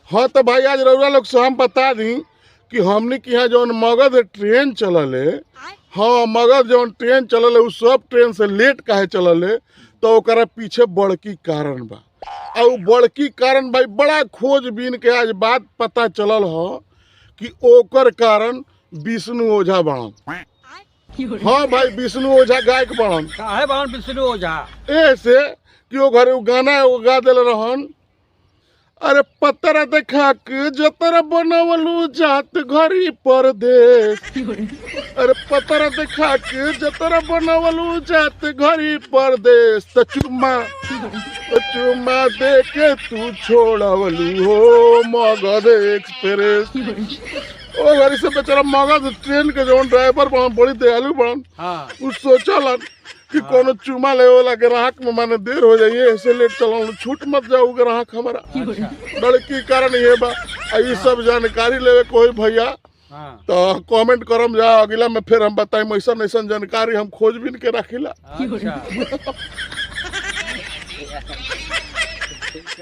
हाँ तो भाई आज रउरा लोग से हम बता दी कि हमनी के यहाँ जौन मगध ट्रेन चलल है, हाँ मगध जौन ट्रेन चलल है उ सब ट्रेन से लेट काहे चलल है, तो ओकरा पीछे बड़की कारण बा। आ उ बड़की कारण भाई बड़ा खोजबीन के आज बात पता चलल ह कि ओकर कारण विष्णु ओझा बड़न। हाँ भाई विष्णु ओझा गायक बड़न। काहे बावन विष्णु ओझा? ऐसे कि ओ घरे उ गाना एगो गा देले रहन, अरे पतरा देखा के जतरा बनवलू जात घरी परदेश, अरे पतरा देखा के जतरा बनवलू जात घरी परदेश, त चुम्मा त चुम्मा दे के तू छोड़वलू हो मगध एक्सप्रेस। ओ घरी से बेचारा मगध ट्रेन के जौन ड्राइवर बड़न बड़ी दयालु बड़न, हाँ उ सोचलन कि कोनो चुमा ले वाला ग्राहक में माने देर हो जाइए, ऐसे लेट चलाऊं, छूट मत जाऊ ग्राहक हमारा। बड़की कारण ये बा। आ ई सब जानकारी लेवे कोई भैया हाँ तो कमेंट करम जा, अगला में फिर हम बताइम ऐसा ऐसा जानकारी हम खोजबीन के रखिला। अच्छा।